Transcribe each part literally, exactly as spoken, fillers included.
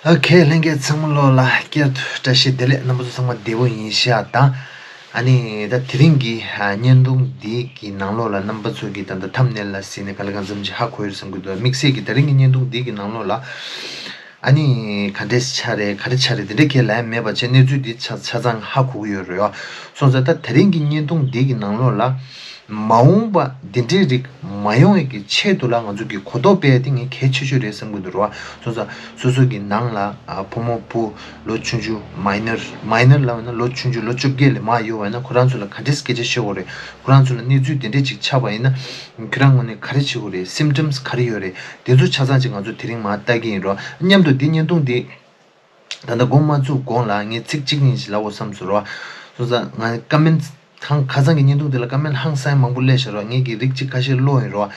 ཨོ་ཁེ། ལྷན་རྒྱས་ཚང་མ་ལོག་ལ་བསྐྱར་དུ་བཀྲ་ཤིས་བདེ་ལེགས། རྣམ་པ་ཚོ་ཚང་མ་བདེ་པོ་ཡིན་ཤག་དང་། ཨ་ནི་ད་དེ་རིང་གི་ཨ་བརྙན་ཐུང་འདི་གི་ནང་ལོགས་ལ་རྣམ་པ་ཚོ་གི་ད་ལྟ་ཐམ་ནེལ་ལ་གཟིགས་ནས་ག་ལེ་གང་འཚམ་ཅིག་ཧ་གོ་ཡོད་བསམ་གྱི་འདུག་དམིགས་བསལ་གྱི་ད་རིང་གི་བརྙན་ཐུང་འདི་གི་ནང་ལོགས་ལ་ཨ་ནི་ག་འདྲས་ཆགས་རེད། ག་རེ་ཆགས་རེད། དེ་འདྲས་ཁས་ལེན་མེད་པ་བྱས། གནས་ཚུལ་འདི་ཆ་ཆ་ཚང་ཧ་གོ་གི་ཡོད་རེད་བ། སོང་ཙང་ད་དེ་རིང་གི་བརྙན་ཐུང་འདི་གི་ནང་ལོགས་ལ་མ་འོངས་པ་འདི་འདྲའི་རིགས་མ་ཡོང་ཡས་ཀྱི་ཆེད་དུ་ལ་ང་ཚོ་གི་གོ་རྟོགས་སྤེལ་ཡས་དེ་ངས་གལ་ཆེ་ཤོས་རེད་བསམ་གྱི་འདུག་རེད་བ། སོང་ཙང་སོ་སོ་གི་ནང་ལ་ཨ་ཕོ་མོ་བུ་ལོ་ཆུང་ཆུང་། མའི་ནར། མའི་ནར་ལབ་ན་ལོ་ཆུང་ཆུང་ལོ་བཅོ་བརྒྱད་ལས་མར་ཡོད་པ་ཡིན་ན་ཁོ་རང་ཚོ་ལ་ག་འདྲས་སྐད་ཆ་བཤད་དགོས་རེད། ཁོ་རང་ཚོ་ལ་གནས་ཚུལ་དེ་འདྲས་ཅིག་ཆགས་པ་ཡིན་ན་ཁྱོད་རང་ངོས་ནས་ག་རེ་བྱེད་དགོས་རེད། སིམ་ཊམ་སི་ག་རེ་ཡོད་རེད། དེ་ཚོ་ཆ་ཚང་ཅིག་ང་ཚོ་དེ་རིང་མར་ལྟ་གི་ཡིན་རོ། མཉམ་དུ་འདི་བརྙན་ཐུང་འདི་ད་ལྟ་འགོ་མ་བཙུགས་གོང་ལ་ངས་ཚིག་གཅིག་གཉིས་ཤིག་ལབ་དགོས་བསམ་སོང་རོ། སོང་ཙང་ང་ཀ་མེན་ཊི་ཁང་ཁ་སང་གི་བརྙན་ཐུང་དེ་ལ་ཀ་མེན་ཊི་ཧང་སང་མང་པོ་སླེབས་ཤག་རོ། ངས་ཀྱི་རིགས་གཅིག་ཁ་ཤས་ཀློག་ཡིན་རོ།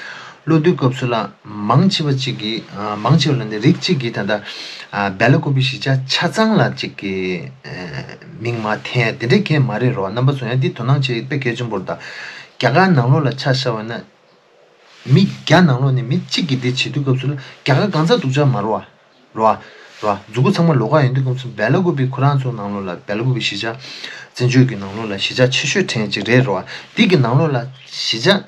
ཀློག་དུས་སྐབས་སུ་ལ་མང་ཆེ་བ་ཅིག་གིས་ཨ་མང་ཆེ་བ་ལ་ནི་རིགས་གཅིག་གིས་ད་ལྟ་ཨ་སྦེ་ལ་ཀུ་པི་གཞིས་ཆགས་ཆ་ཚང་ལ་ཅིག་གི་ཨ་མིང་མར་འཐེན་ཡ་དེ་འདྲའི་གང་ཡང་མ་རེད་རོ། རྣམ་པ་ཚོ་ཡང་འདི་དོ་སྣང་བྱེད་དཔེ་གལ་ཆེན་པོ་རེད། ད་རྒྱ་གར་ནང་ལོགས་ལ་ཆ་བཞག་པ་ན། མི་བརྒྱ་ནང་ལོགས་ནས་མི་གཅིག་གིས་འདི་བྱེད་དུས་སྐབས་སུ་ལ་རྒྱ་གར་གང་ཚ་སྡུག་ཅག་མ་རེད་བ། རེད་བ། རེད་བ། མཛུ་གུ་ཚང་མ་ལོགས་ཀ་ཡིན་དུས་སྐབས་སུ་སྦེ་ལ་ཀུ་པི་ཁོ་རང་ཚོ་ནང་ལོགས་ལ་སྦེ་ལ་ཀུ་པི་གཞིས་ཆགས་བཙན་བྱོལ་གྱི་ནང་ལོགས་ལ་གཞིས་ཆགས་ཆེ་ཤོས་གྲས་ཅིག་རེད་རེད་བ། འདི་གི་ནང་ལོགས་ལ་གཞིས་ཆགས་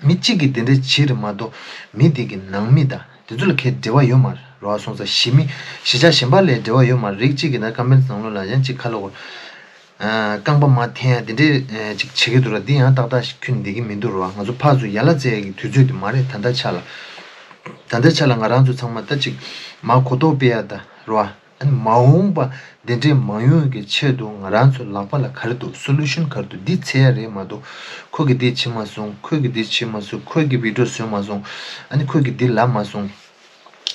མི་གཅིག་གིས་དེ་འདྲ་བྱེད་རེད་མ་གཏོགས་མི་དེ་གི་ནང་མི་དང་དེ་ཚོ་ལ་གའི་འབྲེལ་བ་ཡོད་མ་རེད་རེད་བ། སོང་ཙང་གཞིས་མི་གཞིས་ཆགས་གཞན་པ་ལ་འབྲེལ་བ་ཡོད་མ་རེད། རིགས་གཅིག་གིས་ད་ཀ་མེན་ཊི་ནང་ལོགས་ལ་ཡང་གཅིག་ཁ་ལོ་གོ་རྐང་པ་མར་འཐེན་ཡ་དེ་འདྲས་ཅིག་བྱེད་ཀྱི་འདུག་ར། འདི་ཡང་ཏག་ཏག་ཞིག་ཁྱོན་བསྡད་ཀྱི་མི་འདུག་ར། ང་ཚོ་ཕར་ཚུར་ཡར་ལ་འཛེག་ཡ་གི་དུས་ཚོད་དེ་མ་རེད། ད་ལྟ་ཆ་ལ་ད་ལྟ་ཆ་ལ་ང་རང་ཚོ་ཚང་མ་ད་ཅིག་མར་གོ་རྟོགས་སྤེལ་ཡ་ད་ར། ཨ་ནི་མ་འོངས་པ་འདི་འདྲས་མ་ཡོང་གི་ཆེད་དུ་ང་རང་ཚོ་ལག་པ་ལ་ག་རེ་འདུག་སོ་ལུ་ཤན་ག་རེ་འདུག་འདི་འཚོལ་ཡ་རེད་མ་གཏོགས་ཁོ་གིས་འདི་བྱེད་མ་སོང་། ཁོ་གིས་འདི་བྱེད་མ་སོང་། ཁོ་གིས་བི་ཌི་ཡོ་བཟོས་མ་སོང་། ཨ་ནི་ཁོ་གིས་འདི་ལབ་མ་སོང་།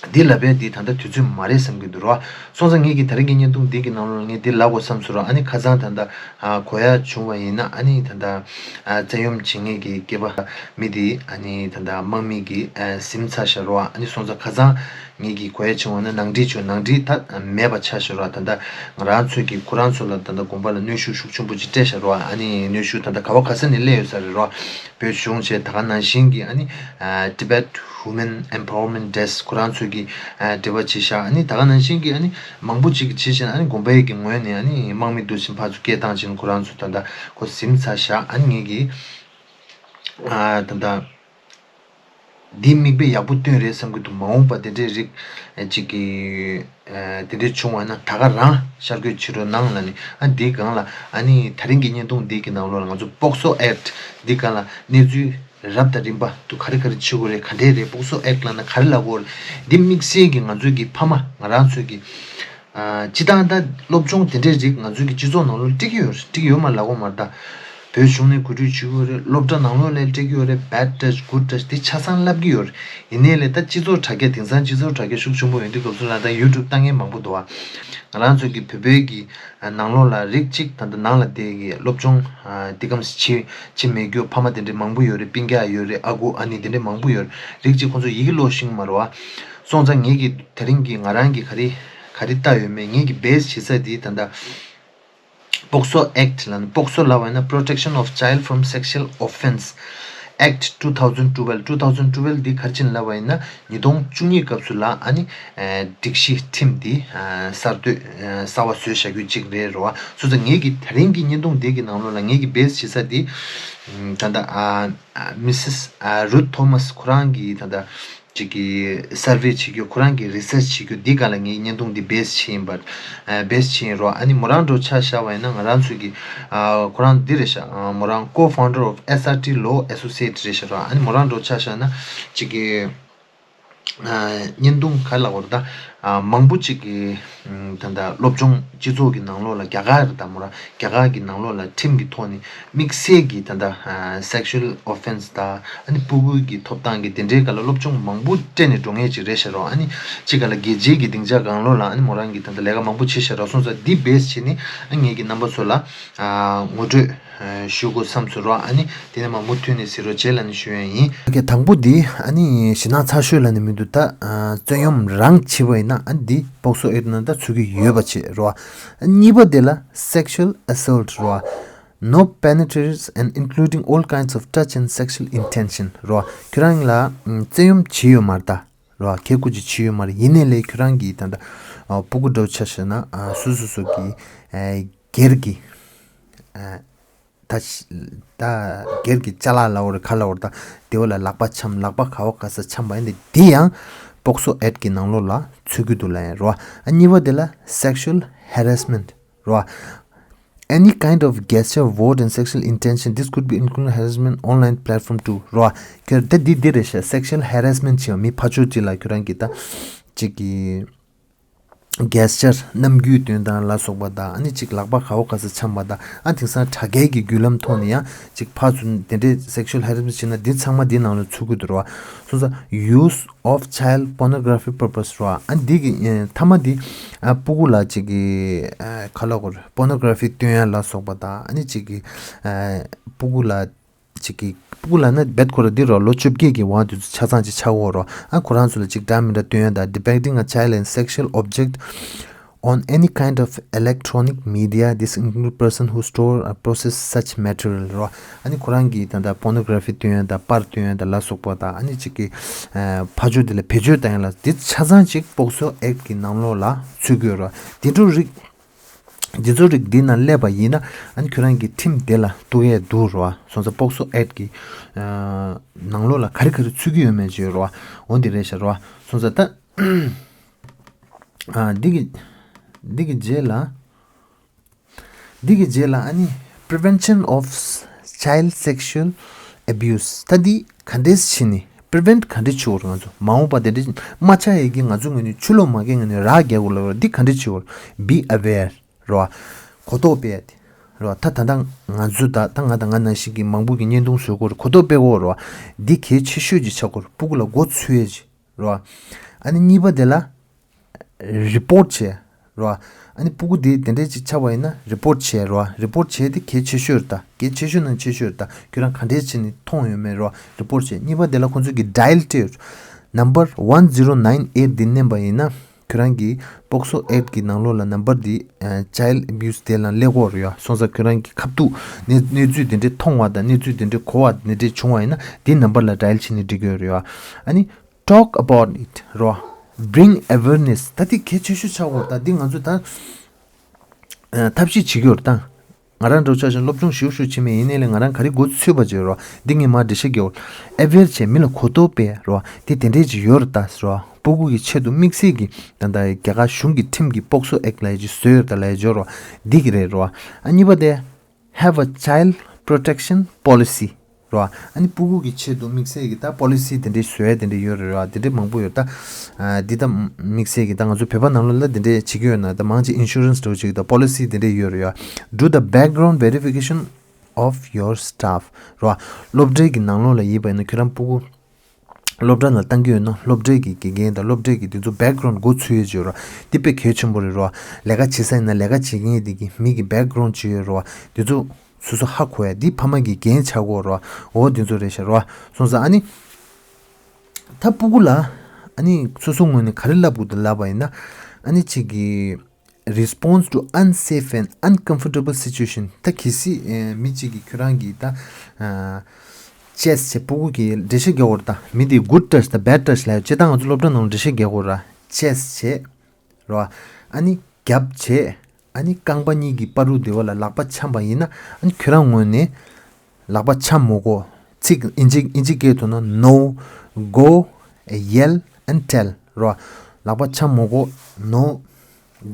འདི་ལབ་པའི་འདི་ད་ལྟ་དུས་ཚོད་མ་རེད་བསམ་གྱི་འདུག་ར། སོང་ཙང་ངེད་ཀྱིས་ད་རིང་གི་བརྙན་ཐུང་འདི་གི་ནང་ལོགས་ངས་འདི་ལབ་དགོས་བསམ་སོང་ར། ཨ་ནི་ཁ་སང་ད་ལྟ་ཨ་གོ་ཡ་བྱུང་བ་ཡིན་ན་ཨ་ནི་ད་ལྟ་ཨ་བཙན་གཡེམ་བྱེད་མཁན་གྱི་སྐྱེས་པ་མི་དེ་ཨ་ནི་ད་ལྟ་དམག་མི་གིས་ཨ་ཟིན་ཚར་ཤག་ར། ཨ་ནི་སོང་ཙང་ཁ་སང་ངེད་ཀྱིས་གོ་ཡ་བྱུང་བ་ན་ནང་འགྲིག་བྱུང་། ནང་འགྲིག་ད་མེད་པ་ཆགས་ཤག་ར། ད་ལྟ་ང་རང་ཚོས་ཀྱིས་ཁོ་རང་ཚོ་ལ་ད་ལྟ་དགོན་པ་ལ་གནོན་ཤུགས་ཤུགས་ཆེན་པོ་ཅིག་སྤྲད་ཤག་ར། ཨ་ནི་གནོན་ཤུགས་ད་ལྟ་ག་བ་ག་ས་ནས་སླེབས་ཡོད་ས་རེད་ར། བོད་གཞུང་བྱས། ད་ག་ནང་བཞིན་གྱི་ཨ་ནི་ཨ་Tibet Women Empowerment Desk ཁོ་རང་ཚོས་ཀྱི་ཨ་འབྲེལ་བ་བྱས་ཤག་ཨ་ནི་ད་ག་ནང་བཞིན་གྱི་ཨ་ནི་མང་པོ་ཅིག་གིས་བྱས་ཤག་ཨ་ནི་དགོན་པའི་གི་ངོས་ནས་ཨ་ནི་དམག་མི་འདུག་ཕྱིན་ཕར་ཚུར་སྐད་བཏང་བྱས་ཁོ་རང་ཚོ་ད་ལྟ་ཁོ་ཟིན་ཚར་ཤག་ཨ་ནི་ངེད་ཀྱིས་ཨ་ད་ལྟ་འདི་མིག་དཔེ་ཡག་པོ་སྟོན་རེད་བསམ་གྱི་འདུག་མ་འོངས་པ་དེ་འདྲའི་རིགས་ཅིག་གི་ཨ་དེ་འདྲའི་བྱུང་བ་ན་ད་ག་རང་ཤར་བསྐྱོད་བྱེད་རོགས་གནང་ལབ་ནས། ཨ་འདིའི་སྒང་ལ་ཨ་ནི་ད་རིང་གི་བརྙན་ཐུང་འདི་གི་ནང་ལོགས་ལ་ང་ཚོ་པོག་སོ་ཨེཀྚ་འདི་སྒང་ལ་གནས་ཚུལ་རབ་དང་རིམ་པ་དུ་ག་རེ་ག་རེ་བྱེད་དགོས་རེད། ག་འདྲས་རེད། པོག་སོ་ཨེཀྚ་ལབ་ན་ག་རེ་ལབ་དགོས་རེད། འདི་དམིགས་བསལ་གྱི་ང་ཚོའི་གི་ཕ་མ་ང་རང་ཚོའི་གི་ཨ་སྤྱི་བཏང་ད་སློབ་སྦྱོང་དེ་འདྲས་རིགས་ང་ཚོའི་གི་སྤྱི་ཚོགས་ནང་ལོགས་སྤྲད་ཀྱི་ཡོད་རེད། སྤྲད་ཀྱི་ཡོད་མ་ལབ་དགོས་མ་རེད། ད་བོད་གཞུང་ནས་གོ་སྒྲིག་བྱེད་ཀྱི་ཡོད་རེད། སློབ་གྲྭ་ནང་ལོགས་ལ་སྤྲད་ཀྱི་ཡོད་རེད། བེཌ་ཊ་ཆ་གུཌ་ཊ་ཆ་དེ་ཆ་ཚང་བསླབ་ཀྱི་ཡོད་རེད། ཡིན་ནའི་ལས་ད་སྤྱི་ཚོགས་དྲ་རྒྱ་དེང་སང་སྤྱི་ཚོགས་དྲ་རྒྱ་ཤུགས་ཆེན་པོ་ཡོང་དུས་སྐབས་སུ་ལ་ད་ཡུ་ཊུབ་ལྟ་མཁན་མང་པོ་འདུག་བ། ང་རང་ཚོ་གི་བོད་པའི་གི་ནང་ལོགས་ལ་རིགས་གཅིག་ད་ལྟ་ནང་ལ་བསྡད་གི་སློབ་སྦྱོང་ཨ་འདི་གམ་བྱེད་བྱེད་མེད་རྒྱུ་ཕ་མ་དེ་འདྲའི་མང་པོ་ཡོད་རེད། སྤུན་ཀྱག་ཡོད་རེད། ཨ་ཁུ་ཨ་ནེ་དེ་འདྲའི་མང་པོ་ཡོད་རེད། རིགས་གཅིག་ཁོང་ཚོ་ཡི་གེ་ཀློག་ཤེས་ཀྱི་མ་རེད་བ། སོང་ཙང་ངེད་ཀྱི་དེ་རིང་གི་ང་རང་གི་ག་རེ་ག་རེ་ལྟ་ཡོད་མེད། ངེད་ཀྱི་བེ་སི་བྱེད་ས་དེ་ད་ལྟ་པོག་སོ་ཨེཀྚ་ལབ་ན། པོག་སོ་ལབ་པ་ཡིན་ན་Protection of Child from Sexual Offence Act two thousand twelve, two thousand twelve འདི་ག་རེ་བྱས་ནས་ལབ་པ་ཡིན་ན་ཉིས་སྟོང་བཅུ་གཉིས་སྐབས་སུ་ལ་ཨ་ནི་ཨ་སྒྲིག་གཞི་ཁྲིམས་འདི་ཨ་གསར་གཏོད་ཨ་གསར་བ་བཟོས་བཞག་རྒྱུ་གཅིག་རེད་རོ། སོང་ཙང་ངེད་ཀྱི་དེ་རིང་གི་བརྙན་ཐུང་འདི་གི་ནང་ལོགས་ལ་ངེད་ཀྱི་བེ་སི་བྱེད་ས་འདི་ད་ལྟ་ཨ་ཨ་མི་སིས་ཨ་རུཐ་ཐོ་མཱས་ཁོ་རང་གི་ད་ལྟ་ཅིག་གི་སར་ཝེ་བྱེད་རྒྱུ། ཁོ་རང་གི་རི་སར་ཆི་བྱེད་རྒྱུ་འདི་སྒང་ལ་ངའི་བརྙན་ཐུང་འདི་བེ་སི་བྱས་ཡིན་པ། ཨ་བེ་སི་བྱས་ཡིན་རོ། ཨ་ནི་མོ་རང་འགྲོ་ཆ་བཞག་པ་ཡིན་ན་ང་རང་ཚོའི་གི་ཨ་ཁོ་རང་འདི་རེད་ཤག་ཨ་མོ་རང་ཀོ་ཕའུན་ཌར་ཨོཕ་ཨེསི་ཨར་ཊི་ལོ་ཨེ་སོ་སི་ཨེཊ་རེད་ཤག་རོ། ཨ་ནི་མོ་རང་འགྲོ་ཆ་བཞག་ན་ཅིག་གི་ཨ་བརྙན་ཐུང་ག་ལབ་དགོས་རེད་ད། ཨ་མང་པོ་ཅིག་གི་ཨ་ད་ལྟ་སློབ་སྦྱོང་སྤྱི་ཚོགས་ཀྱི་ནང་ལོགས་ལ་རྒྱ་གར་རེད་ད་མོ་རང་། རྒྱ་གར་གྱི་ནང་ལོགས་ལ་ཁྲིམས་ཀྱི་ཐོག་ནས་དམིགས་བསལ་གྱི་ད་ལྟ་ཨ་སེག་ཤུ་ཨལ་ཨོ་ཕེན་སི་དང་ཨ་ནི་སྤུ་གུ་གི་ཐོབ་ཐང་གི་དེ་འདྲའི་སྒང་ལ་སློབ་སྦྱོང་མང་པོ་སྤྲད་ནས་འགྲོ་མཁན་ཅིག་རེད་ཤག་རོ། ཨ་ནི་གཅིག་སྒང་ལ་རྒྱལ་སྤྱིའི་གི་སྡིངས་ཆ་སྒང་ལོགས་ལ་ཨ་ནི་མོ་རང་གིས་ད་ལྟ་ལས་ཀ་མང་པོ་བྱས་ཤག་རོ། སོང་ཙང་འདི་བེ་སི་བྱས་ནས་ཨ་ངེད་ཀྱི་རྣམ་པ་ཚོ་ལ་ཨ་ངོ་སྤྲོད་ཨ་ཞུ་དགོས་བསམ་སོང་རོ། ཨ་ནི་དེ་ནས་མང་པོ་མཐུད་ནས་གཟིགས་རོགས་བྱེད་ལབ་ནས་ཞུ་ཡ་ཡིན། ཨོ་ཁེ། དང་པོ་འདི་ཨ་ནི་ཞེད་སྣང་ཚ་ཤོས་ལབ་ནས་མི་འདུག་ད་ཨ་བཙན་གཡེམ་རང་བྱས་པ་ཡིན་ན་ཨ་ནི་འདི་པོག་སོ་ཨེཀྚ་ནང་ད་ཚུད་ཀྱི་ཡོད་པ་བྱས་རོ། ཨ་གཉིས་པ་དེ་ལ་sexual assault རོ། No penetration and including all kinds of touch and sexual intention རོ། ཁྱོད་རང་ལ་ཨ་བཙན་གཡེམ་བྱས་ཡོད་མ་རེད་ད། རོ། ཁེ་ཁུ་ཅི་ཆི་ཡོད་མ་རེད། ཡིན་ནའི་ལས་ཁྱོད་རང་གི་ད་ལྟ་ཨ་སྤུ་གུ་འདྲ་བོ་ཆ་བཞག་ན་ཨ་སུ་སུ་སུ་གི་ཨ་སྒེར་གྱི་ཨ་ད་ཤ་ད་སྒེར་གྱི་ཅ་ལག་ལ་འོ་རེད་ག་ལ་འོ་རེད་ད་དེ་བ་ལ་ལག་པ་འཆམ་ལག་པ་ག་བ་ག་ས་འཆམ་པ་ཡིན་ཏེ་དེ་ཡང་POCSO Act གི་ནང་ལོགས་ལ་ཚུད་ཀྱི་འདུག་ལ་ཡིན་རོ། ཨ་གཉིས་པ་དེ་ལ་sexual harassment རོ། Any kind of gesture, word and sexual intention, this could be including harassment online platform too རོ། ཁྱོད་ད་འདི་འདི་རེད་ཤག sexual harassment བྱེད་པ་མི་ཕར་ཕྱོགས་གཅིག་ལ་ཁྱོད་རང་གི་ད་གཅིག་གི་gesture རྣམ་འགྱུར་སྟོན་སྟངས་ལ་སོགས་པ་དང་ཨ་ནི་གཅིག་ལག་པ་ག་བ་ག་ས་འཆམ་པ་དང་ཨ་དེང་སང་དྲ་རྒྱའི་གི་བརྒྱུད་ལམ་ཐོག་ནས་ཡང་གཅིག་ཕར་ཚུར་དེ་འདྲའི་sexual harassment བྱེད་ན་འདི་ཚང་མ་འདི་ནང་ལ་ཚུད་ཀྱི་འདུག་རོ། སོང་ཙང་use of child pornography purpose རོ། ཨ་འདི་གི་ཨེ་མཐའ་མ་འདི་ཨ་སྤུ་གུ་ལ་གཅིག་གི་ཨ་ག་ལ་གོ་རེད་pornography སྟོན་ཡ་ལ་སོགས་པ་དང་ཨ་ནི་གཅིག་གི་ཨ་སྤུ་གུ་ལ་གཅིག་གི་སྤུ་གུ་ལ་ན་རྦད་ཁོ་ར་འདི་རོ་ལོ་བཅོ་བརྒྱད་ཀྱི་བར་དུ་ཆ་ཚང་ཅིག་ཆགས་འོ་རོ། ཨ་ཁོ་རང་ཚོ་ལ་གཅིག་འདྲ་མི་འདྲ་སྟོན་ཡ་དང་depicting a child and sexual object on any kind of electronic media, this include person who store or process such material རོ། ཨ་ནི་ཁོ་རང་གི་ད་ལྟ་pornography སྟོན་ཡ་དང་པར་སྟོན་ཡ་དང་ལ་སོགས་པ་དང་ཨ་ནི་གཅིག་གི་ཨ་ཕ་ཆོས་དེ་ལ་བེད་སྤྱོད་བཏང་ཡ་ལ་འདི་ཆ་ཚང་གཅིག་POCSO Act གི་ནང་ལོགས་ལ་ཚུད་དགོས་རོ། དེ་འདྲ་རིགས་འདི་ཚོ་རིགས་འདི་ནང་སླེབས་པ་ཡིན་ན་ཨ་ནི་ཁྱོད་རང་གི་ཁྲིམས་དེ་ལ་གཏུག་ཡས་འདུག་རོ། སོང་ཙང་POCSO Act གི་ཨ་ནང་ལོགས་ལ་ག་རེ་ག་རེ་ཚུད་ཀྱི་ཡོད་མེད་ཅེས་རོ། འོ་འདི་རེད་ཤག་རོ། སོང་ཙང་ད་ཨ་འདི་གི་འདི་གི་རྗེས་ལ་འདི་གི་རྗེས་ལ་ཨ་ནི་prevention of child sexual abuse ད་འདི་ག་འདྲས་བྱས་ནས་prevent ག་འདྲས་བྱེད་དགོས་རེད། ང་ཚོ་མ་འོངས་པ་དེ་འདྲས་མ་ཆགས་ཡས་ཀྱི་ང་ཚོ་ངོས་ནས་ཆུ་ལོག་མ་རྒྱག་ངོས་ནས་རག་རྒྱག་དགོས་ལབ་རེད། འདི་ག་འདྲས་བྱེད་དགོས་རེད། Be aware རོ། གོ་རྟོགས་སྤེལ་ཡ་དེ་རོ། ད་ད་ལྟ་ང་ཚོ་ད་ད་ང་དང་ང་ནང་བཞིན་གྱི་མང་པོ་གི་བརྙན་ཐུང་བཟོ་དགོས་རེད། གོ་རྟོགས་སྤེལ་དགོས་རོ། འདི་གལ་ཆེ་ཤོས་ཀྱི་ཆགས་དགོས་རེད། སྤུ་གུ་ལ་མགོ་ཚོས་ཡས་ཀྱི་རོ། ཨ་ནི་གཉིས་པ་དེ་ལ་report བྱས་རོ། ཨ་ནི་སྤུ་གུ་དེ་དེ་འདྲས་ཅིག་ཆགས་པ་ཡིན་ན་report བྱས་རོ། report བྱས་དེ་གལ་ཆེ་ཤོས་རེད་ད། གལ་ཆེ་ཤོས་ནང་ཆེ་ཤོས་རེད་ད། ཁྱོད་རང་ག་འདྲས་བྱས་ནས་མཐོང་ཡོད་མེད་རོ། report བྱས། གཉིས་པ་དེ་ལ་ཁོང་ཚོ་གི་dial tone number one zero nine eight འདི་མནན་པ་ཡིན་ན་ཁྱོད་རང་གི་POCSO Act གི་ནང་ལོགས་ལ་number འདི་child abuse དེ་ལ་སླེབས་ཀྱི་ཡོད་རེད་ཡ། སོང་ཙང་ཁྱོད་རང་གི་ཁ་ཐུག་གནས་གནས་ཚུལ་དེ་འདྲས་མཐོང་བ་དང་གནས་ཚུལ་དེ་འདྲས་གོ་བ་དེ་འདྲས་བྱུང་བ་ཡིན་ན་དེ་number ལ་dial བྱས་ནས་འགྲིག་གི་ཡོད་རེད་ཡ། ཨ་ནི། Talk about it རོ། Bring awareness ད་དེ་གལ་ཆེ་ཤོས་ཆགས་ཡོད་རེད་ད། འདི་ང་ཚོ་ད་ཨ་ཐབས་ཤེས་བྱེད་ཀྱི་ཡོད་རེད་ད། ང་རང་འདྲ་བོ་ཆ་བཞག་ན་སློབ་སྦྱོང་ཞེ་པོ་ཞེ་པོ་བྱེད་མེད་ཡིན་ནའི་ལས་ང་རང་ག་རེ་མགོ་ཚོས་པ་བྱེད་རོ། འདི་ངས་མར་འགྲེལ་བཤད་རྒྱག་གོ། aware བྱས་མི་ལ་གོ་རྟོགས་སྤེལ་རོ། དེ་དེ་འདྲས་ཅིག་ཡོད་རེད་ད་ཟེར་རོ། སྤུ་གུ་གི་ཆེད་དུ་དམིགས་བསལ་གྱི་ད་ལྟ་རྒྱ་གར་གཞུང་གི་ཁྲིམས་ཀྱི་POCSO Act ལབ་ཡ་ཅིག་བཟོས་ཡོད་རེད་ད་ལབ་ཡ་ཅིག་ཡོད་རོ། འདི་གི་རེད་རོ། ཨ་གཉིས་པ་དེ། Have a child protection policy རོ། ཨ་ནི་སྤུ་གུ་གི་ཆེད་དུ་དམིགས་བསལ་གྱི་ད་policy དེ་འདྲའི་བཟོ་ཡ་དེ་འདྲ་ཡོད་རེད་རོ། དེ་འདྲའི་མང་པོ་ཡོད་ད། ཨ་འདི་ད་དམིགས་བསལ་གྱི་ད་ང་ཚོ་བོད་པ་ནང་ལོགས་ལ་དེ་འདྲའི་བྱེད་ཀྱི་ཡོད་ན་ད་མང་ཆེ་insurance འདྲ་བོ་ཅིག་ད་policy དེ་འདྲའི་ཡོད་རེད་ཡ། Do the background verification of your staff རོ། སློབ་གྲྭའི་གི་ནང་ལོགས་ལ་ཡིན་པ་ཡིན་ན་ཁྱོད་རང་སྤུ་གུ་སློབ་གྲྭ་ནང་བཏང་གི་ཡོད་ན་སློབ་གྲྭའི་གི་དགེ་རྒན་དང་སློབ་གྲྭའི་གི་དེ་ཚོ་background མགོ་ཚོས་ཡོད་ཅིག་ཡོད་རོ། འདི་དཔེ་གལ་ཆེན་པོ་རེད་རོ། ལས་ཀ་བྱེད་ས་ཡིན་ན་ལས་ཀ་བྱེད་མཁན་དེ་གི་མི་གི་background ཅིག་ཡོད་རོ། དེ་ཚོ་སོ་སོ་ཧ་གོ་ཡ་འདི་ཕ་མ་གི་འགན་ཆགས་ཀྱི་ཡོད་རོ། འོ་དེ་ཚོ་རེད་ཤག་རོ། སོང་ཙང་ཨ་ནི་ད་སྤུ་གུ་ལ་ཨ་ནི་སོ་སོ་ངོས་ནས་ག་རེ་ལབ་དགོས་འདུག་ལབ་པ་ཡིན་ན་ཨ་ནི་གཅིག་གི་response to unsafe and uncomfortable situation ད་གལ་སྲིད་ཨེ་མི་གཅིག་གིས་ཁྱོད་རང་གི་ད་ཨ་chase བྱས། སྤུ་གུ་གིས་འགྲེལ་བཤད་རྒྱག་དགོས་རེད་ད། མི་དེ་good touch དང་bad touch ལབ་ཡ་སྤྱིར་བཏང་ང་ཚོ་སློབ་གྲྭ་ནང་ལ་འགྲེལ་བཤད་རྒྱག་དགོས་རེད། chase བྱས་རོ། ཨ་ནི་རྒྱབ་བྱས། ཨ་ནི་རྐང་པ་གཉིས་ཀྱི་བར་དུ་དེ་བ་ལ་ལག་པ་འཆམ་པ་ཡིན་ན་ཨ་ནི་ཁྱོད་རང་ངོས་ནས་ལག་པ་འཆམ་མི་དགོས། ཚིག་ཨིན་ཇི་ཨིན་ཇི་སྐད་ཐོག་ན་no, go, yell and tell རོ། ལག་པ་འཆམ་མི་དགོས། no,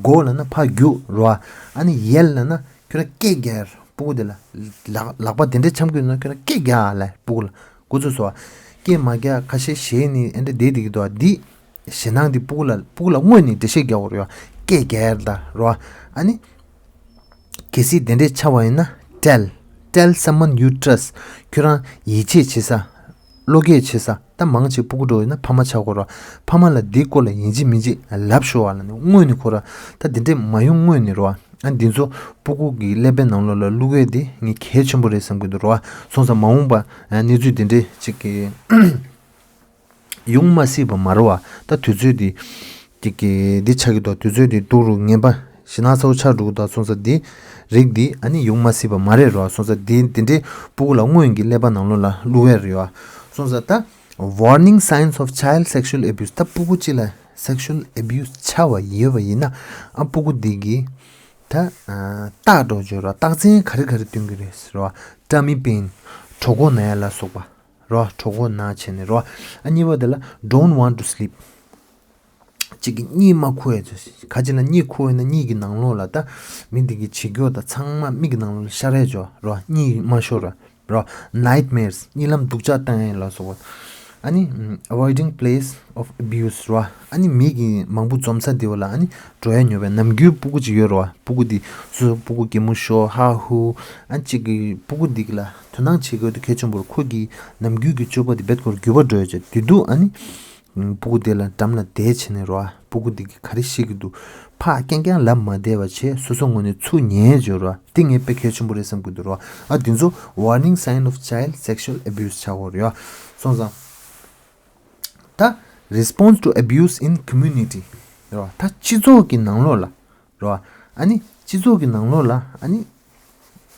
go ལབ་ན་ཕར་རྒྱུག་རོ། ཨ་ནི་yell ལབ་ན་ཁྱོད་རང་སྐད་རྒྱག་སྤུ་གུ་དེ་ལ་ལག་ལག་པ་དེ་འདྲས་འཆམ་གྱི་ཡོད་ན་ཁྱོད་རང་སྐད་རྒྱག་ལབ་སྤུ་གུ་ལ་འགོ་ཚུགས་སོ། སྐད་མ་རྒྱག་ཁ་ཤས་ཞེད་ནས་ཨེ་འདྲ་བསྡད་བསྡད་ཀྱི་འདུག་འདི་ཞེད་སྣང་འདི་སྤུ་གུ་ལ་སྤུ་གུ་ལ་དངོས་ནས་འགྲེལ་བཤད་རྒྱག་དགོས་རེད་ཡ། སྐད་རྒྱག་ད་རོ། ཨ་ནི། གལ་སྲིད་དེ་འདྲས་ཆགས་པ་ཡིན་ན་tell, tell someone you trust ཁྱོད་རང་ཡིད་ཆེས་བྱེད་ས། བློ་སྐྱེད་བྱེད་ས། ད་མང་ཆེ་སྤུ་གུ་འགྲོ་ཡིན་ན་ཕ་མ་ཆགས་ཀྱི་ཡོད་རེད། ཕ་མ་ལ་འདིའི་སྐོར་ལ་ཡིན་གཅིག་མིན་གཅིག་ལབ་ཤོག་ཨ་ལབ་ནས་དངོས་ནས་ཁོ་ར་ད་དེ་འདྲས་མ་ཡོང་སྔོན་ནས་རོ། ཨ་འདི་ཚོ་སྤུ་གུ་གི་ཀླད་པའི་ནང་ལོགས་ལ་བླུག་ཡས་དེ་ངས་གལ་ཆེན་པོ་རེད་བསམ་གྱི་འདུག་རོ། སོང་ཙང་མ་འོངས་པ་གནས་ཚུལ་དེ་འདྲས་ཅིག་གི་ཡོང་མ་སྲིད་པ་མ་རེད་བ། ད་དུས་ཚོད་འདི་ཀྱི་ཀྱི་འདི་ཆགས་ཀྱི་འདུག་དུས་ཚོད་འདི་སྡུག་རུ་ངན་པ་ཞེད་སྣང་ཚ་པོ་ཆགས་འགྲོ་གི་འདུག་སོང་ཙང་འདི་རིགས་འདི་ཨ་ནི་ཡོང་མ་སྲིད་པ་མ་རེད་རོ། སོང་ཙང་འདི་འདི་འདྲའི་སྤུ་གུ་ལ་སྔོན་གྱི་ཀླད་པ་ནང་ལོགས་ལ་བླུག་ཡས་རེད་བ། སོང་ཙང་ད་ Warning signs of child sexual abuse. ད་སྤུ་གུ་གཅིག་ལ་sexual abuse བྱས་པ་ཡོད་པ་ཡིན་ན། ཨ་སྤུ་གུ་འདི་གི་ད་ཨ་རྟགས་འདྲ་བོ་ཅིག་ཡོད་རེད་བ། རྟགས་མཚན་ག་རེ་ག་རེ་སྟོན་གྱི་རེད་ཟེར་བ། Tummy pain. གྲོད་ཁོག་ན་ཡ་ལ་སོགས་པ་རེད་བ། གྲོད་ཁོག་ན་བྱས་ནས་རེད་བ། ཨ་གཉིས་པ་དེ་ལ་don't want to sleep. གཅིག་གིས་གཉིད་མ་ཁུག་ཡ་ཅིག་ག་ཅིག་ལ་གཉིད་ཁུག་ཡོད་ན་གཉིད་ཀྱི་ནང་ལོགས་ལ་ད་མི་འདི་གིས་བྱེད་རྒྱུ་ད་ཚང་མ་མིག་གི་ནང་ལོགས་ལ་ཤར་ཡ་ཅིག་ཡོད་རེད་བ། གཉིད་མ་ཤོར་བ་རེད་བ། Nightmares. གཉིད་ལམ་སྡུག་ཅག་བཏང་ཡ་ལ་སོགས་པ། ཨ་ནི་ཨམ་avoiding place of abuse རེད་བ། ཨ་ནི་མི་གིས་མང་པོ་འཛོམས་ས་དེ་བ་ལ་ཨ་ནི་འགྲོ་ཡ་ཉོབ་པའི་ནམ་རྒྱུན་སྤུ་གུ་ཅིག་ཡོད་རེད་བ། སྤུ་གུ་འདི་སུ་སྤུ་གུ་གད་མོ་ཤོར་ཧ་ཧུ། ཨ་ནི་གཅིག་གིས་སྤུ་གུ་འདི་གི་ལ་དོ་སྣང་བྱེད་དགོས་དུས་གལ་ཆེན་པོ་རེད། ཁོ་གི་ནམ་རྒྱུན་གྱི་སྤྱོད་པ་འདི་རྦད་ཁོར་འགྱུར་བ་འགྲོ་ཡ་ཅིག་དེ་དུས་ཨ་ནི་སྤུ་གུ་དེ་ལ་འགྲམ་ལ་བསྡད་བྱས་ནས་རེད་བ། སྤུ་གུ་འདི་གིས་ག་རེ་བཤད་ཀྱི་འདུག་ཕར་རྐྱང་རྐྱང་ལབ་མ་བསྡད་པ་བྱས་སོ་སོ་ངོས་ནས་ཚུར་ཉན་བྱས་རེད་བ། དེ་ངས་དཔེ་གལ་ཆེན་པོ་རེད་བསམ་གྱི་འདུག་རེད་བ། ཨ་འདི་ཚོ་warning sign of child sexual abuse ཆགས་ཡོད་རེད་བ། སོང་ཙང་། ད་response to abuse in community རེད་བ། ད་སྤྱི་ཚོགས་ཀྱི་ནང་ལོགས་ལ་རེད་བ། ཨ་ནི་སྤྱི་ཚོགས་ཀྱི་ནང་ལོགས་ལ་ཨ་ནི་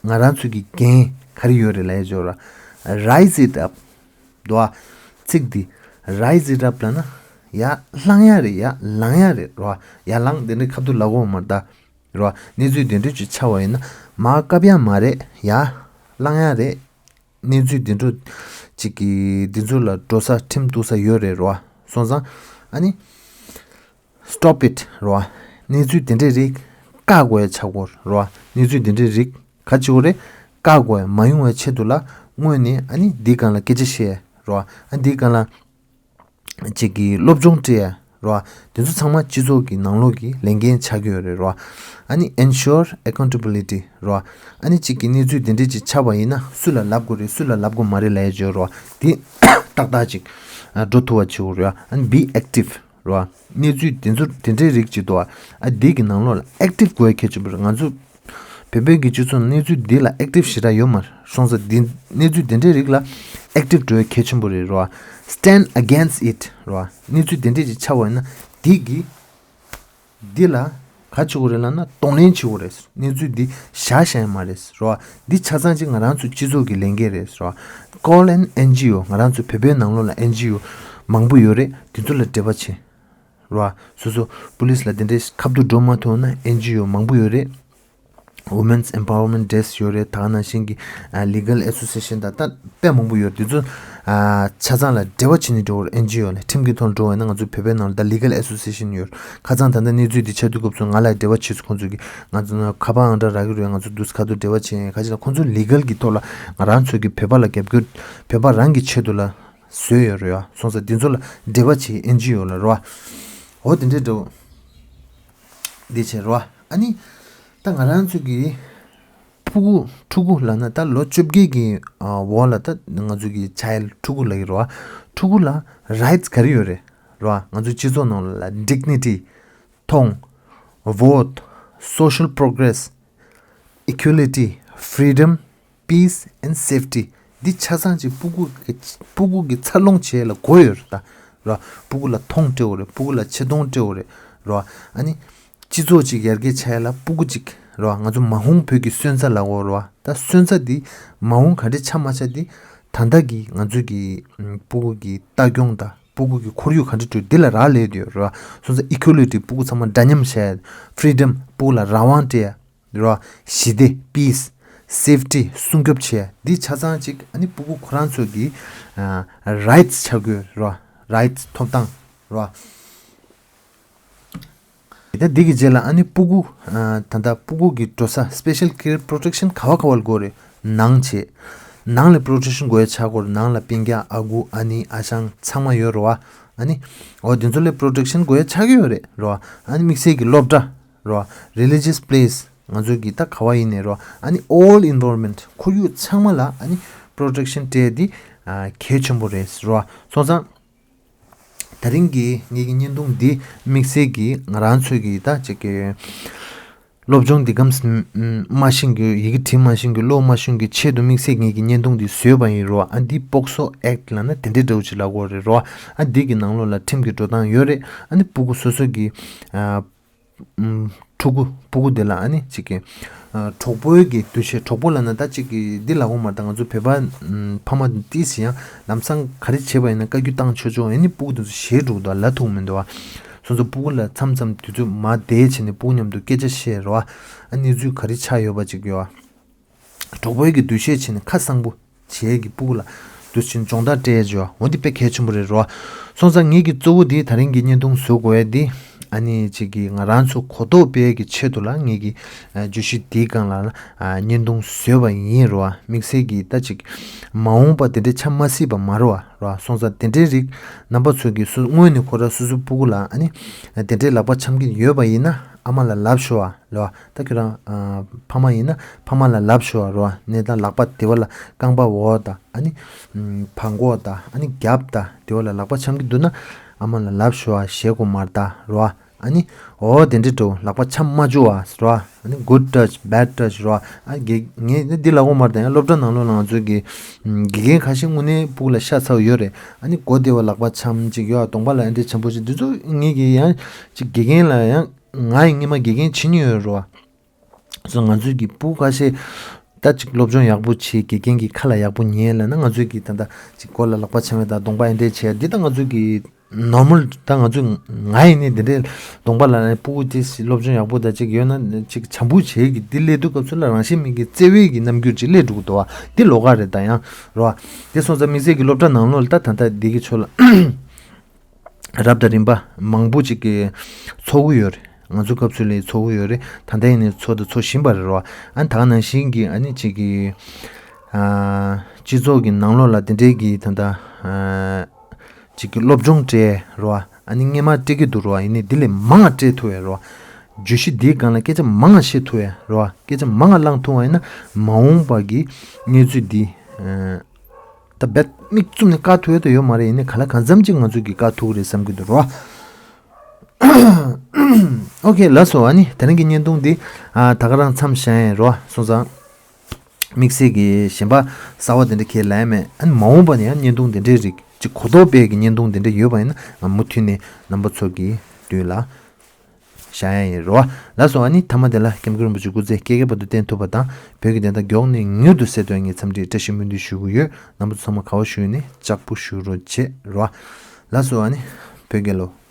ང་རང་ཚོ་གི་འགན་ག་རེ་ཡོད་རེད་ལབ་ཡ་ཅིག་ཡོད་རེད་བ། Rise it up འདུག་བ། ཚིག་འདི་rise it up ལབ་ན་ཡར་ལངས་ཡ་རེད། ཡར་ལངས་ཡ་རེད་རེད་བ། ཡར་ལངས་དེ་འདྲའི་ཁ་ཐུག་ལབ་དགོས་མ་རེད་ད། རེད་བ། གནས་ཚུལ་དེ་འདྲ་ཅིག་ཆགས་པ་ཡིན་ན་མར་བཀབ་ཡ་མ་རེད། ཡར་ལངས་ཡ་རེད། གནས་ཚུལ་འདི་འདྲ་ཅིག་གི་འདི་ཚོ་ལ་འགྲོ་ས་ཁྲིམས་གཏུག་ས་ཡོད་རེད་རེད་བ། སོང་ཙང་ཨ་ནི་stop it རེད་བ། གནས་ཚུལ་དེ་འདྲའི་རིགས་བཀག་དགོས་ཡ་ཆགས་ཀྱི་ཡོད་རེད་བ། གནས་ཚུལ་དེ་འདྲའི་རིགས་ག་ཅིག་ཡོད་རེད། བཀག་དགོས་ཡ་མ་ཡོང་བའི་ཆེད་དུ་ལ་སྔོན་ནས་ཨ་ནི་འདིའི་སྒང་ལ་སྐད་ཆ་བཤད་ཡ་རེད་བ། ཨ་འདིའི་སྒང་ལ་ཅིག་གི་སློབ་སྦྱོང་སྤྲད་ཡ་རེད་བ། དེ་ཚོ་ཚང་མ་སྤྱི་ཚོགས་ཀྱི་ནང་ལོགས་ཀྱི་ལས་འགན་ཆགས་ཀྱི་ཡོད་རེད་རེད་བ། ཨ་ནི་ensure accountability རེད་བ། ཨ་ནི་ཅིག་གི་གནས་ཚུལ་དེ་འདྲས་ཅིག་ཆགས་པ་ཡིན་ན་སུ་ལ་ལབ་དགོས་རེད་སུ་ལ་ལབ་དགོས་མ་རེད་ལབ་ཡ་ཅིག་ཡོད་རེད་བ། དེ་ཏག་ཏག་ཅིག་འགྲོ་ཐུབ་པ་བྱེད་དགོས་རེད་བ། ཨ་ནི་be active རེད་བ། གནས་ཚུལ་དེ་ཚོ་དེ་འདྲའི་རིགས་ཅིག་འདུག་བ། ཨ་འདི་གི་ནང་ལོགས་ལ་active དགོས་གལ་ཆེན་པོ་རེད། ང་ཚོ་བོད་པའི་གི་སྤྱི་ཚོགས་གནས་ཚུལ་འདི་ལ་active ཞེ་དྲག་ཡོད་མ་རེད། སོང་ཙང་འདི་གནས་ཚུལ་དེ་འདྲའི་རིགས་ལ་active འགྲོ་ཡ་གལ་ཆེན་པོ་རེད་རེད་བ། Stand against it རེད་བ། གནས་ཚུལ་དེ་འདྲས་ཅིག་ཆགས་པ་ཡིན་ན་འདི་གི་འདི་ལ་ག་བྱེད་དགོས་རེད་ལབ་ན་གདོང་ལེན་བྱེད་དགོས་རེད། གནས་ཚུལ་འདི་བཞག་བཞག་ཡ་མ་རེད་རེད་བ། འདི་ཆ་ཚང་ཅིག་ང་རང་ཚོ་སྤྱི་ཚོགས་ཀྱི་ལས་འགན་རེད་རེད་བ། Call an N G O ང་རང་ཚོ་བོད་པའི་ནང་ལོགས་ལ་N G O མང་པོ་ཡོད་རེད། དེ་ཚོ་ལ་འབྲེལ་བ་བྱེད། རེད་བ། སོ་སོ་police ལ་དེ་འདྲའི་ཁ་ཐུག་འགྲོ་མ་ཐུབ་ན་N G O མང་པོ་ཡོད་རེད། Women's Empowerment Desk ཡོད་རེད། ད་ག་ནང་བཞིན་གྱི་ཨ་Legal Association དང་ད་དཔེ་མང་པོ་ཡོད་རེད། དེ་ཚོ་ཨ་ཆ་ཚང་ལ་འབྲེལ་བ་བྱེད་ནས་འགྲོ་བར་N G O ལ་ཁྲིམས་ཀྱི་ཐོག་འགྲོ་བ་ཡིན་ན་ང་ཚོ་བོད་པའི་ནང་ལ་ད་Legal Association ཡོད་རེད། ཁ་སང་ད་ལྟ་གནས་ཚུལ་འདི་ཆགས་དུས་སྐབས་སུ་ང་ལ་འབྲེལ་བ་བྱས་སོང་། ཁོང་ཚོ་གིས་ང་ཚོ་ཁ་པར་ཨང་གྲངས་རག་གི་རེད། ང་ཚོ་དུས་ཁ་ཐུག་འབྲེལ་བ་བྱས་ཡིན། ཁ་ཅིག་ལ་ཁོང་ཚོ་Legal གི་ཐོག་ལ་ང་རང་ཚོ་གི་བོད་པ་ལ་རྒྱབ་སྐྱོར་བོད་པ་རང་གི་ཆེད་དུ་ལ་བཟོས་ཡོད་རེད་བ། སོང་ཙང་འདི་ཚོ་ལ་འབྲེལ་བ་བྱེད་N G O ལ་རེད་བ། འོ་དེ་འདྲའི་འདྲ་བོ་འདི་བྱས་རེད་བ། ཨ་ནི་ད་ང་རང་ཚོ་གི་ཕྲུ་གུ་ཕྲུ་གུ་ལབ་ན་ད་ལོ་བཅོ་བརྒྱད་ཀྱི་ཨ་འོག་ལ་ད་ང་ཚོ་གི་child ཕྲུ་གུ་ལབ་ཀྱི་རེད་བ། ཕྲུ་གུ་ལ་rights ག་རེ་ཡོད་རེད་རེད་བ། ང་ཚོ་སྤྱི་ཚོགས་ནང་ལ་dignity མཐོང་། Vote, social progress, equality, freedom, peace and safety འདི་ཆ་ཚང་ཅིག་ཕྲུ་གུ་གི་ཕྲུ་གུ་གི་འཚར་ལོངས་བྱེད་ཡ་ལ་དགོས་ཡོད་རེད་ད། རེད་བ། ཕྲུ་གུ་ལ་མཐོང་སྤྲད་དགོས་རེད། ཕྲུ་གུ་ལ་ཆེ་མཐོང་སྤྲད་དགོས་རེད། རེད་བ། ཨ་ནི་སྤྱི་ཚོགས་ཅིག་ཡར་རྒྱས་ཆགས་ཡ་ལ་ཕྲུ་གུ་ཅིག་རེད་བ། ང་ཚོ་མ་འོངས་བོད་ཀྱི་སོན་རྩ་ལབ་དགོས་རེད་བ། ད་སོན་རྩ་འདི་མ་འོངས་ག་འདྲ་ཆགས་མ་ཆགས་འདི་ད་ལྟ་གི་ང་ཚོ་གི་ཕྲུ་གུ་གི་ལྟ་སྐྱོང་དང་ཕྲུ་གུ་གི་ཁོར་ཡུག་ག་འདྲ་བསྐྲུན་འདི་ལ་རག་ལས་ཡོད་རེད་བ། སོང་ཙང་equality ཕྲུ་གུ་ཚང་མ་འདྲ་མཉམ་བྱས། Freedom ཕྲུ་གུ་ལ་རང་དབང་སྤྲད་ཡ། རེད་བ། ཞི་བདེ་peace, safety སྲུང་སྐྱོབ་བྱས། འདི་ཆ་ཚང་ཅིག་ཨ་ནི་ཕྲུ་གུ་ཁོ་རང་ཚོ་གི་ཨ་rights ཆགས་དགོས་རེད་བ། Rights ཐོབ་ཐང་རེད་བ། ད་འདི་གི་རྗེས་ལ་ཨ་ནི་ཕྲུ་གུ་ཨ་ད་ལྟ་ཕྲུ་གུ་གི་འགྲོ་ས་special care protection ག་བ་ག་བ་ལ་དགོས་རེད། ནང་བྱས། ནང་ལ་protection དགོས་ཡ་ཆགས་དགོས་རེད། ནང་ལ་སྤུན་ཀྱག་ཨ་ཁུ་ཨ་ནེ་ཨ་ཞང་ཚང་མ་ཡོད་རེད་བ། ཨ་ནི་འོ་དེ་ཚོ་ལ་protection དགོས་ཡ་ཆགས་ཀྱི་ཡོད་རེད་རེད་བ། ཨ་ནི་དམིགས་བསལ་གྱི་སློབ་གྲྭ་རེད་བ། Religious place ང་ཚོ་གི་ད་ག་བ་ཡིན་ནའི་རེད་བ། ཨ་ནི་all environment ཁོར་ཡུག་ཚང་མ་ལ་ཨ་ནི་protection སྤྲད་དེ་ཨ་གལ་ཆེན་པོ་རེད་རེད་བ། སོང་ཙང་དེ་རིང་གི་ངེད་ཀྱི་བརྙན་ཐུང་འདི་དམིགས་བསལ་གྱི་ང་རང་ཚོས་ཀྱི་ད་ཅིག་གི་སློབ་སྦྱོང་འདི་གམ་མ་ཤེས་མཁན། ཡི་གེ་འབྲི་མ་ཤེས་མཁན། ཀློག་མ་ཤེས་མཁན་ཆེད་དུ་དམིགས་བསལ་ངེད་ཀྱི་བརྙན་ཐུང་འདི་བཟོས་པ་ཡིན་རེད་བ། ཨ་འདི་POCSO Act ལབ་ན་དེ་འདྲའི་འདྲ་བོ་ཅིག་ལབ་དགོས་རེད་རེད་བ། ཨ་འདི་གི་ནང་ལོགས་ལ་ཁྲིམས་ཀྱི་འགྲོ་སྟངས་ཡོད་རེད། ཨ་ནི་ཕྲུ་གུ་སོ་སོ་གི་ཨ་ཨུམ། ཕྲུ་གུ་ཕྲུ་གུ་དེ་ལ་ཨ་ནི་ཅིག་གི་ཨ་གྲོགས་པོའི་གི་འདུ་ཤེས། གྲོགས་པོ་ལབ་ན་ད་ཅིག་གི་འདི་ལབ་དགོས་མ་རེད། ད་ང་ཚོ་བོད་པ་ཨམ་ཕ་མ་ཏིས་ཡང་ལམ་སང་ག་རེ་བྱས་པ་ཡིན་ན་བཀའ་བཀྱོན་བཏང་ཆོག་ཆོག་ཨ་ནི་ཕྲུ་གུ་དེ་ཚོ་ཞེད་འགྲོ་གི་འདུག་ལབ་ཐུབ་མི་འདུག་བ། སོ་སོ་ཕྲུ་གུ་ལ་མཚམས་མཚམས་དུས་ཚོད་མ་བསྡད་བྱས་ནས་ཕྲུ་གུ་མཉམ་དུ་སྐད་ཆ་བཤད་རོ་བ། ཨ་གནས་ཚུལ་ག་རེ་ཆགས་ཡོད་པ་ཅིག་ཡོད་བ། གྲོགས་པོའི་གི་འདུ་ཤེས་བྱས་ནས་ཁ་གསང་པོ་བྱེད་ཀྱི་ཕྲུ་གུ་ལ་འདུ་ཤེས་སྦྱོང་བརྡར་སྤྲད་ཡ་འོ་འདི་དཔེ་གལ་ཆེན་པོ་རེད་རོ། སོང་ཙང་ངེད་ཀྱི་གཙོ་བོ་འདི་ད་རིང་གི་བརྙན་ཐུང་བཟོ་དགོས་ཡ་འདི་ཨ་ནི་ཅིག་གི་ང་རང་ཚོ་གོ་རྟོགས་སྤེལ་གྱི་ཆེད་དུ་ལ་ངེད་ཀྱི་ཨ་བརྗོད་གཞི་འདིའི་སྒང་ལ་ཨ་བརྙན་ཐུང་བཟོས་པ་ཡིན་རོ། དམིགས་བསལ་གྱི་ད་ཅིག་མ་འོངས་པ་དེ་འདྲའི་ཆགས་མ་སྲིད་པ་མ་རོ་རོ། སོང་ཙང་དེ་འདྲའི་རིགས་རྣམ་པ་ཚོ་གི་སུ་སྔོན་ནས་ཁོ་རང་སོ་སོའི་ཕྲུ་གུ་ལ་ཨ་ནི་དེ་འདྲའི་ལག་པ་འཆང་གི་ཡོད་པ་ཡིན་ན་ཨ་མ་ལ་ལབ་ཤོག་ཨ། རེད་བ། ད་ཁྱོད་རང་ཨ་ཕ་མ་ཡིན་ན་ཕ་མ་ལ་ལབ་ཤོག་རེད་བ། ནས་ད་ལག་པ་དེ་བ་ལ་རྐང་པ་འོག་དང་ཨ་ནི་བྲང་ཁོག་དང་ཨ་ནི་རྒྱབ་དང་དེ་བ་ལ་ལག་པ་འཆང་གི་འདུག་ན་ཨ་མ་ལ་ལབ་ཤོག་ཨ། ཞེད་དགོས་མ་རེད་ད་རེད་བ། ཨ་ནི་འོ་དེ་འདྲ་འགྲོ་ལག་པ་འཆང་མ་བཅུག་ཨ་རེད་བ། ཨ་ནི་good touch bad touch རེད་བ། ཨ་དགེ་ངས་ནི་འདི་ལབ་དགོས་མ་རེད་ད། ཡང་སློབ་གྲྭ་ནང་ལོགས་ལ་ང་ཚོའི་གི་དགེ་རྒན་ཁ་ཤས་དངོས་གནས་ཕྲུ་གུ་ལ་ཤ་ཚ་བོ་ཡོད་རེད། ཨ་ནི་མགོ་བདེ་བ་ལག་པ་འཆང་ཅིག་ཡོད་ཨ། གདོང་པ་ལ་ཨ་འདྲ་འཆང་པོ་ཅིག་འདི་ཚོ་ངས་གི་ཡང་ཅིག་དགེ་རྒན་ལ་ཡང་ང་ཡི་སྔོན་མ་དགེ་རྒན་བྱེད་མྱོང་ཡོད་རེད་བ། སོ་ང་ཚོའི་གི་ཕྲུ་གུ་ཁ་ཤས་ད་ཅིག་སློབ་སྦྱོང་ཡག་པོ་བྱེད་དགེ་རྒན་གྱི་ཁ་ལ་ཡག་པོ་ཉན་ལབ་ན་ང་ཚོའི་གི་ད་ལྟ་ཅིག་མགོ་ལ་ལག་པ་འཆང་བའི་ད་གདོང་པ་ཨེ་འདྲས་བྱས་འདི་ད་ང་ཚོའི་གི་normal ད་ང་ཚོའི་ང་ཡིན་ནི་འདི་འདྲས་གདོང་པ་ལ་ཕྲུ་གུ་དེ་སློབ་སྦྱོང་ཡག་པོ་ད་ཅིག་ཡོད་ན་ཅིག་བྱམས་པོ་བྱེད་གི་འདི་སླེབས་དུས་སྐབས་སུ་ལ་རང་བཞིན་མེད་ཀྱི་བརྩེ་བའི་གི་རྣམ་འགྱུར་ཅིག་སླེབས་འགྲོ་གི་འདུག་བ། འདི་ལོགས་ཀ་རེད་ད་ཡང་རོ། དེ་སོང་ཙང་དམིགས་བསལ་གྱི་སློབ་གྲྭ་ནང་ལོགས་ལ་ད་ད་ལྟ་འདི་གི་ཆོ་ལ། རབ་དང་རིམ་པ་མང་པོ་ཅིག་གིས་འཚོ་གི་ཡོད་རེད། ང་ཚོ་སྐབས་སུ་ལས་འཚོ་གི་ཡོད་རེད། ད་ལྟ་ཡིན་ནའི་འཚོ་དང་འཚོ་བཞིན་པ་རེད་རོ། ཨ་ནི་ད་ག་ནང་བཞིན་གྱི་ཨ་ནི་ཅིག་གི་ཨ་སྤྱི་ཚོགས་ཀྱི་ནང་ལོགས་ལ་དེ་འདྲའི་གི་ད་ལྟ་ཨ་ཅིག་གི་སློབ་སྦྱོང་སྤྲད་རོ། ཨ་ནི་སྔོན་མ་སྤྲད་ཀྱི་འདུག་རོ། ཡིན་ནའི་འདི་ལས་མང་བ་སྤྲད་ཐུབ་ཡ་རོ། བརྗོད་གཞི་འདིའི་སྒང་ལ་སྐད་ཆ་མང་བ་བཤད་ཐུབ་ཡ་རོ། སྐད་ཆ་མང་བ་བླངས་ཐུབ་པ་ཡིན་ན་མ་འོངས་པ་གི་གནས་ཚུལ་འདི་ཨ། ད་རྦད་མིག་བཙུམ་ནས་བཀག་ཐུབ་ཡ་ད་ཡོད་མ་རེད། ཡིན་ནའི་གང་ལ་གང་འཚམ་ཅིག་ང་ཚོས་ཀྱིས་བཀག་ཐུབ་ཀྱི་རེད་བསམ་གྱི་འདུག་རོ། ཨོ་ཁེ་ལགས་སོ། ཨ་ནི་དེ་རིང་གི་བརྙན་ཐུང་འདི་ཨ་ད་ག་རང་མཚམས་བཞག་ཡིན་རོ། སོང་ཙང་དམིགས་བསལ་གྱི་གཞན་པ་གསར་བ་དེ་འདྲ་ཁས་ལེན་མེད། ཨ་ནི་མ་འོངས་པ་ནས་ཡང་བརྙན་ཐུང་དེ་འདྲའི་རིགས་ཅིག་གོ་རྟོགས་སྤེལ་གྱི་བརྙན་ཐུང་དེ་འདྲ་ཡོད་པ་ཡིན་ན་ང་མུ་མཐུད་ནས་རྣམ་པ་ཚོ་གི་མདུན་ལ་བཞག་ཡ་ཡིན་རོ། ལགས་སོ། ཨ་ནི་མཐའ་མ་དེ་ལ་སྐྱབས་མགོན་རིན་པོ་ཆེ་སྐུ་ཚེ་བསྐལ་བརྒྱའི་བར་དུ་བརྟན་ཐུབ་པ་དང་བོད་ཀྱི་བདེན་མཐའ་མགྱོགས་ནས་མྱུར་དུ་གསལ་ཐུབ་ཡ་ངས་འཚམས་འདྲི་བཀྲ་ཤིས་སྨོན་འདུན་ཞུ་གི་ཡོད། རྣམ་པ་ཚོ་ཚང་མ་ག་བ་བཞུགས་ནས་ལྕགས་པོ་བཞུགས་རོགས་བྱེད་རོ། ལགས་སོ། ཨ་ནི་བོད་རྒྱལ་ལོ།